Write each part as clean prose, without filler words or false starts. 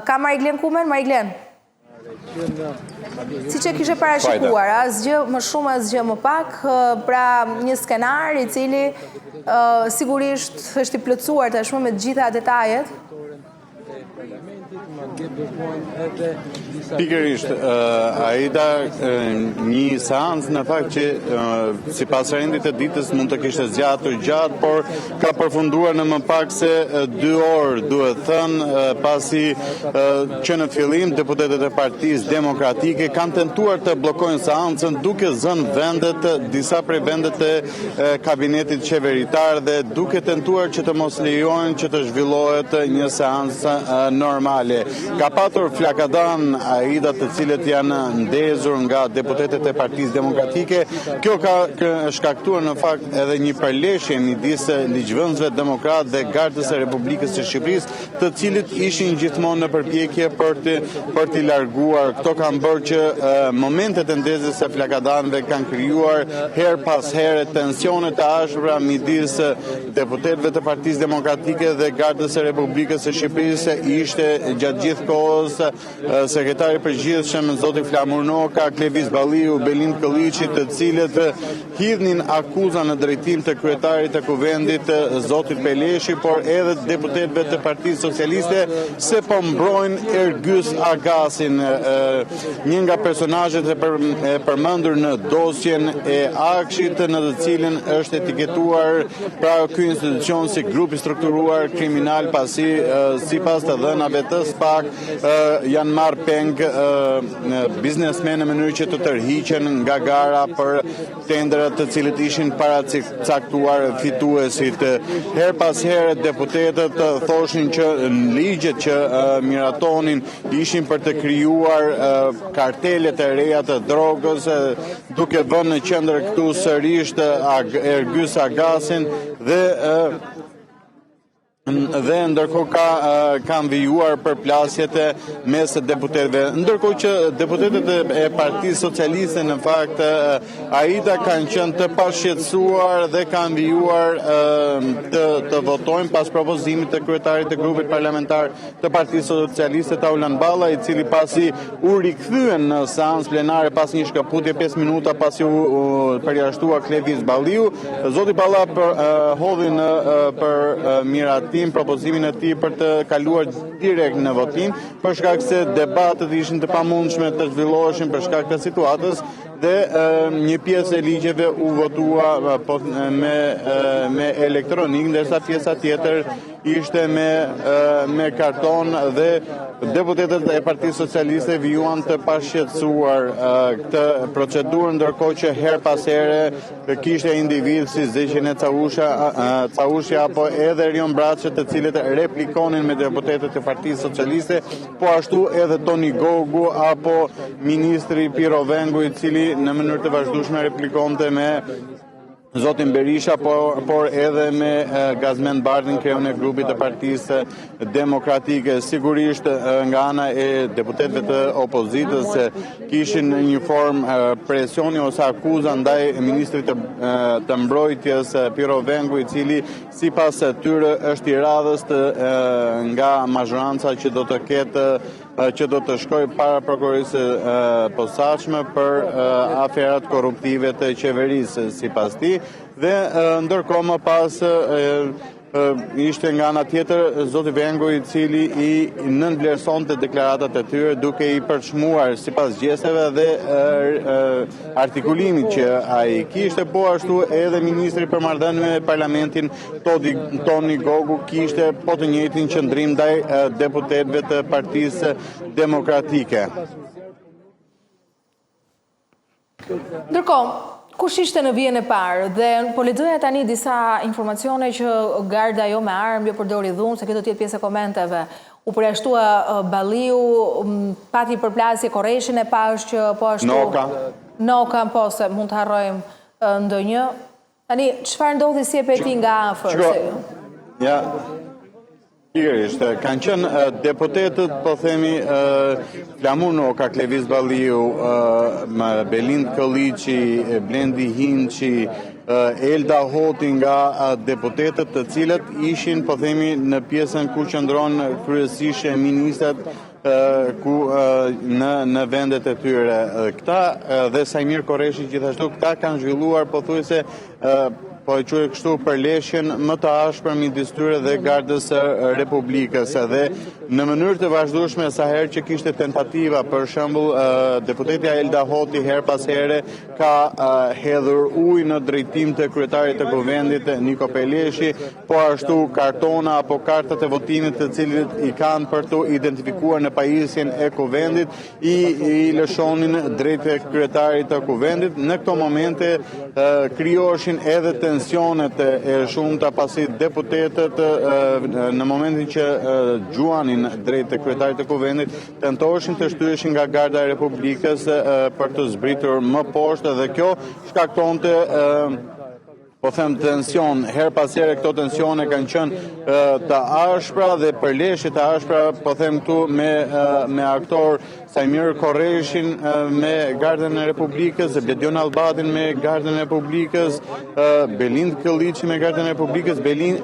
Ka Mariglen Kumen, Mariglen? Siç e kishe parashikuar, asgjë më shumë, asgjë më pak, pra një skenar i cili sigurisht është i plotësuar tashmë me të gjitha detajet. Pikërisht, Aida, një seancë në fakt që sipas rendit të ditës mund të kishte zgjatur gjatë, por ka përfunduar në më pak se 2 orë, duhet thënë, pasi që në fillim deputetët e Partisë Demokratike kanë tentuar të bllokojnë seancën duke zënë vendet, disa prej vendet e kabinetit qeveritar dhe duke tentuar që të mos lejojnë që të zhvillohet një seancë normale. Ka patur flakadanë Aida të cilët janë ndezur nga deputetët e Partisë Demokratike. Kjo ka shkaktuar në fakt edhe një përleshje midis ligjvënësve demokratë dhe Gardës së Republikës së Shqipërisë, të cilët ishin gjithmonë në përpjekje për të për t'i larguar. Këto kanë bërë që momentet e ndezjes së flakadanëve kanë krijuar herë pas here tensione të ashpra midis deputetëve të Partisë Demokratike dhe Gardës së Republikës së Shqipërisë. Ishte gjatë gjithë kohës sekretari i përgjithshëm zoti Flamur Noka, Klevis Balliu, Belind Këlliçi, të cilët hidhnin akuza në drejtim të kryetarit të Kuvendit, zotit Peleshi, por edhe deputetëve të Partisë Socialiste se po mbrojnë Ergys Agasin, një nga personazhet e përmendur në dosjen e AKSHI-t, në të cilën është etiketuar pra ky institucion si grup i strukturuar kriminal, pasi sipas të dhënave të SPAK janë marrë peng biznesmenë në mënyrë që të tërhiqen nga gara për tenderat të cilët ishin paracaktuar fituesit. Herë pas here deputetët thoshin që ligjet që miratonin ishin për të krijuar kartelet e reja të drogës, duke vënë në qendër këtu sërish Ergys Agasin dhe dhe ndërkohë ka kanë vijuar përplasjet mes deputetëve. Ndërkohë që deputetët e Partisë Socialiste në fakt Aida kanë qenë të pashqetësuar dhe kanë vijuar të të votojnë pas propozimit të kryetarit të grupit parlamentar të Partisë Socialiste Taulant Balla, i cili pasi u rikthyen në seancë plenare pas një shkëputje 5 minuta pasi u, u përjashtua Klevis Balliu, zoti Balla për, uh, hodhi në uh, për uh, miratim propozimin e tij për të kaluar direkt në votim, për shkak se debatet ishin të pamundshme të zhvilloheshin për shkak të situatës dhe një pjesë e ligjeve u votua po, me me elektronik, ndërsa pjesa tjetër ishte me me karton dhe deputetët e Partisë Socialiste vijuan të pashqetësuar këtë procedurë, ndërkohë që herë pas here kishte individë si Zegjine Causha, Caushi apo edhe Erion Braçe, të cilët replikonin me deputetët e Partisë Socialiste, po ashtu edhe Toni Gogu apo ministri Pirro Vengu, i cili në mënyrë të vazhdueshme replikonte me zotin Berisha, por, por edhe me Gazmend Bardhin, kreun e grupit të Partisë Demokratike. Sigurisht nga ana e deputetëve të opozitës kishin një formë presioni ose akuza ndaj ministrit të, të mbrojtjes Pirro Vengu, i cili Sipas tyre është i radhës të nga mazhoranca që do të ketë që do të shkojë para prokurorisë së posaçme për aferat korruptive të qeverisë sipas tij dhe ndërkohë më pas ishte nga ana tjetër zoti Vengu i cili i nënvlerësonte deklaratat e tyre duke i përçmuar sipas gjesteve dhe artikulimit që ai kishte, po ashtu edhe ministri për marrëdhënie me parlamentin Todi, Toni Gogu kishte po të njëjtin qëndrim ndaj deputetëve të Partisë Demokratike. Ndërkohë, kush ishte në vijën e parë dhe po lexoja tani disa informacione që garda jo me armë, jo përdori dhunë, se kjo do të jetë pjesë e komenteve. U përjashtua Balliu, pati përplasje Korreshin e pashë që po ashtu Noka. Noka, po se mund të harrojmë ndonjë. Tani çfarë ndodhi si e pe ti nga afër? Shiko, ja, Pikërisht, kanë qenë deputetët, po themi, Flamur Noka, Klevis Balliu, Belind Këlliçi, Blendi Hinçi, Elda Hoti nga deputetët të cilët ishin, po themi, në pjesën ku qëndron kryesisht ministrat. Ku në në vendet e tyre. Këta dhe Saimir Korreshi gjithashtu këta kanë zhvilluar pothuajse po e quaj kështu përleshjen më të ashpër midis tyre dhe Gardës së Republikës dhe në mënyrë të vazhdueshme sa herë që kishte tentativa, për shembull deputetja Elda Hoti herë pas here ka hedhur ujë në drejtim të kryetarit të Kuvendit Niko Peleshi, Po ashtu kartona apo kartat e votimit të cilët i kanë për t'u identifikuar në pajisjen e kuvendit, i, i lëshonin drejt kryetarit të kuvendit. Në këto momente krijoheshin edhe tensionet e shumta pasi deputetët në momentin që gjuanin drejt kryetarit të kuvendit, tentoheshin të shtyheshin nga Garda e Republikës për të zbritur më poshtë dhe kjo shkaktonte Po them tension, herë pas here këto tensione kanë qenë të ashpra dhe përleshje të ashpra, po them këtu me me aktor Saimir Korreshin me Gardën e Republikës, Bledion Nallbatin me Gardën e Republikës, Belind Këlliçi me Gardën e Republikës, Belin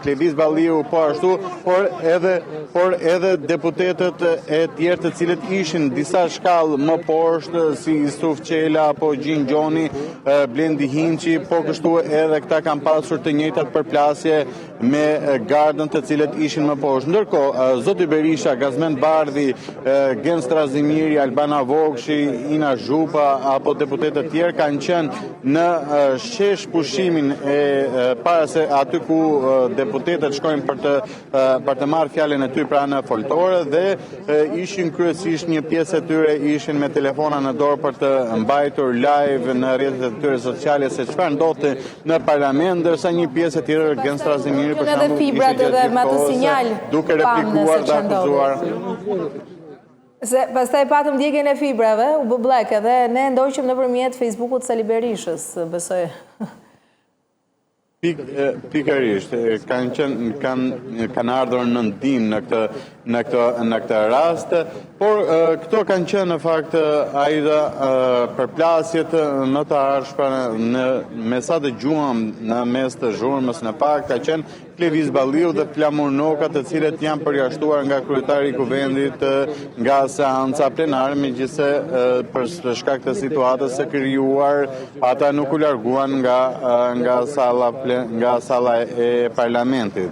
Klevis Balliu po ashtu, por edhe por edhe deputetët e tjerë të cilët ishin disa shkallë më poshtë si Isuf Çela apo Gjin Gjoni, Blendi Himçi, po kështu edhe këta kanë pasur të njëjtat përplasje me gardën të cilët ishin më poshtë. Ndërkohë, zoti Berisha, Gazment Bardhi, Gent Strazimiri, Albana Vokshi, Ina Zhupa apo deputetë të tjerë kanë qenë në shesh pushimin e para se aty ku deputetët shkojnë për të për të marrë fjalën e tyre pra në foltore dhe ishin kryesisht një pjesë e tyre ishin me telefona në dorë për të mbajtur live në rrjetet e tyre sociale se çfarë ndodhte në parlament, ndërsa një pjesë e tjetër Gent Strazimiri për shembull ishte gjatë gjithë kohës duke replikuar dhe akuzuar. Se pastaj patëm djegien e fibrave, u bë black edhe ne ndoqëm nëpërmjet Facebookut Sali Berishës, besoj. Pikërisht, kanë qenë kanë kanë ardhur në ndihmë në këtë në këtë në këtë rast, por këto kanë qenë në fakt Aida përplasjet më të ashpra në me sa dëgjuam në mes të zhurmës në fakt ka qenë Klevis Balliu dhe Flamur Noka të cilët janë përjashtuar nga kryetari i Kuvendit nga seanca plenare, megjithëse për shkak të situatës së krijuar ata nuk u larguan nga nga salla nga salla e parlamentit.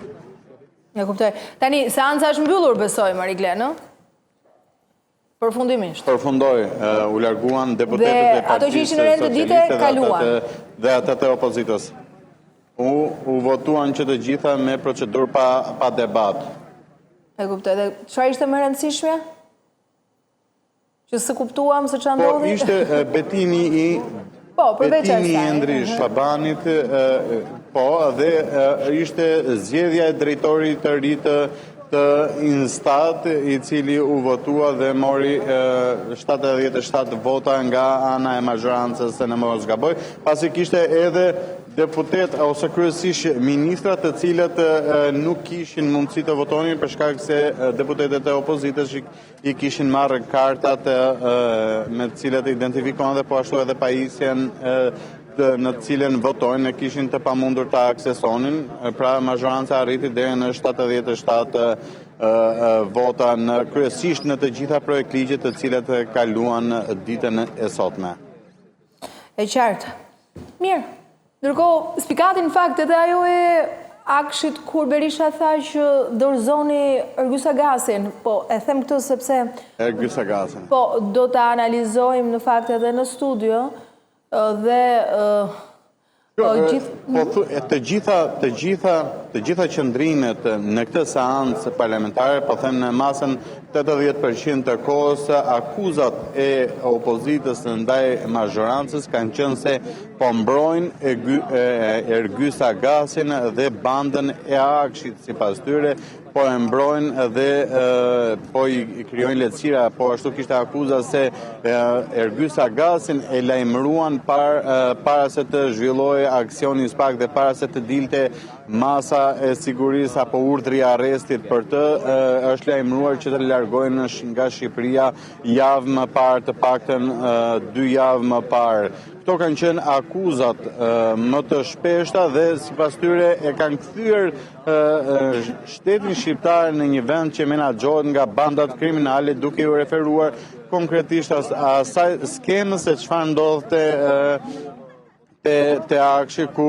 E kuptoj. Tani seanca është mbyllur besoj Mariglen, ë? Përfundimisht. Përfundoi, u larguan deputetët e Partisë ato që ishin në rend të dite kaluan. Dhe ata të opozitës. U u votuan që të gjitha me procedurë pa pa debat. E kuptoj. Dhe çfarë ishte më e rëndësishmja? Që s'e kuptuam se çfarë po, ndodhi? Po ishte betimi i Po, përveç asaj. Betimi i Endri Shabanit, po, dhe ishte zgjedhja e drejtorit të ri të të Instat, i cili u votua dhe mori 77 vota nga ana e mazhorancës, në mos gaboj, pasi kishte edhe deputetë ose kryesisht ministra të cilët nuk kishin mundësi të votonin për shkak se deputetët e opozitës i kishin marrë kartat me të cilat identifikohen dhe po ashtu edhe pajisjen në të cilën votojnë e kishin të pamundur ta aksesonin, pra mazhoranca arriti deri në 77 vota në kryesisht në të gjitha projektligjet të cilat kaluan ditën e sotme. E qartë. Mirë. Ndërkohë, spikati në fakt edhe ajo e AKSHI-t kur Berisha tha që dorëzoni Ergys Agasin. Po, e them këtë sepse Ergys Agasin. Po, do ta analizojmë në fakt edhe në studio dhe Jo, po thu, të gjitha, të gjitha, të gjitha qëndrimet në këtë seancë parlamentare, po them në masën 80% të kohës, akuzat e opozitës ndaj mazhorancës kanë qenë se po mbrojnë Ergys Agasin dhe bandën e AKSHI-t sipas tyre, po e mbrojnë dhe po i krijojnë lehtësira, po ashtu kishte akuza se Ergys Agasin e lajmëruan para se të zhvillohej aksioni i SPAK dhe para se të dilte masa e sigurisë apo urdhri i arrestit për të është lajmëruar që të largojnë nga Shqipëria javë më parë, të paktën dy javë më parë. Këto kanë qenë akuzat më të shpeshta dhe sipas tyre e kanë kthyer shtetin shqiptar në një vend që menaxhohet nga bandat kriminale duke iu referuar konkretisht asaj skemës se çfarë ndodhte te te AKSHI ku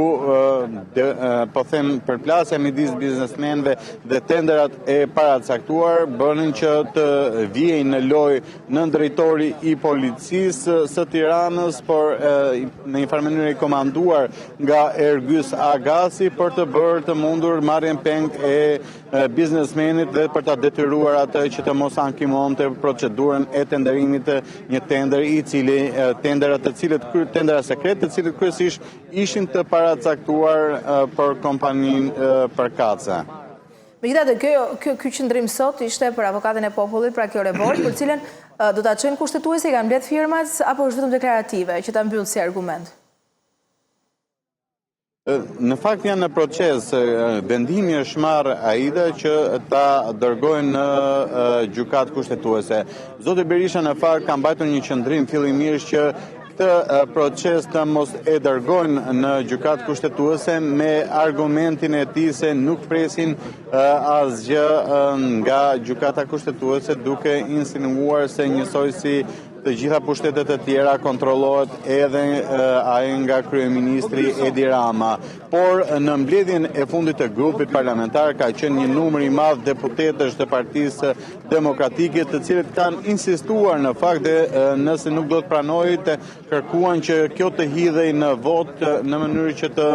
po them përplasja midis biznesmenëve dhe tenderat e paracaktuar bënin që të vihej në lojë nëndrejtori i policisë së Tiranës, por në një farë mënyre i komanduar nga Ergys Agasi për të bërë të mundur marrjen peng e biznesmenit dhe për ta detyruar atë që të mos ankimonte procedurën e tenderimit të një tenderi i cili tendera të cilët tendera sekret të cilët kryesisht ishin të paracaktuar për kompaninë përkatëse. Megjithatë, kjo, kjo, ky qëndrim sot ishte për avokatin e popullit, pra kjo revoltë, për cilën do ta çojnë kushtetuese, i kanë mbledh firmat, apo është vetëm deklarative, që ta mbyll si argument? Në fakt janë në proces, vendimi është marrë Aida që ta dërgojnë në gjykatë kushtetuese. Zoti Berisha në fakt ka mbajtur një qëndrim fillimisht që këtë proces të mos e dërgojnë në gjykatë kushtetuese me argumentin e tij se nuk presin asgjë nga gjykata kushtetuese duke insinuar se njësoj si Të gjitha pushtetet e tjera kontrollohet edhe ai nga kryeministri Edi Rama. Por në mbledhjen e fundit të grupit parlamentar ka qenë një numër i madh deputetësh të Partisë Demokratike, të cilët kanë insistuar në fakt dhe nëse nuk do të pranohej të kërkuan që kjo të hidhej në votë në mënyrë që të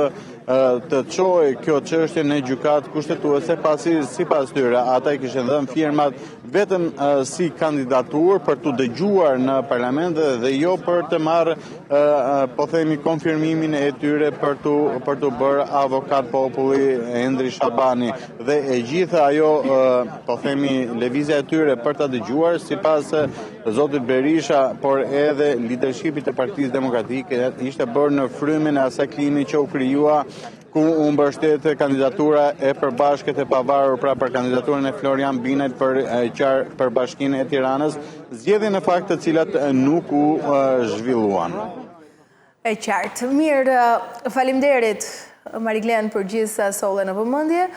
të çohej kjo çështje në gjykatë kushtetuese pasi sipas tyre ata i kishin dhënë firmat vetëm si kandidaturë për t'u dëgjuar në parlament dhe jo për të marrë po themi konfirmimin e tyre për t'u për t'u bërë avokat populli Endri Shabani dhe e gjitha ajo po themi lëvizja e tyre për ta dëgjuar sipas zotit Berisha por edhe lidershipit të Partisë Demokratike ishte bërë në frymën e asaj klime që u krijua ku u mbështet kandidatura e përbashkët e pavarur pra për kandidaturën e Florian Binajt për qar për bashkinë e Tiranës, zgjedhje në fakt të cilat nuk u zhvilluan. E qartë. Mirë, faleminderit Mariglen për gjithë sa solle në vëmendje.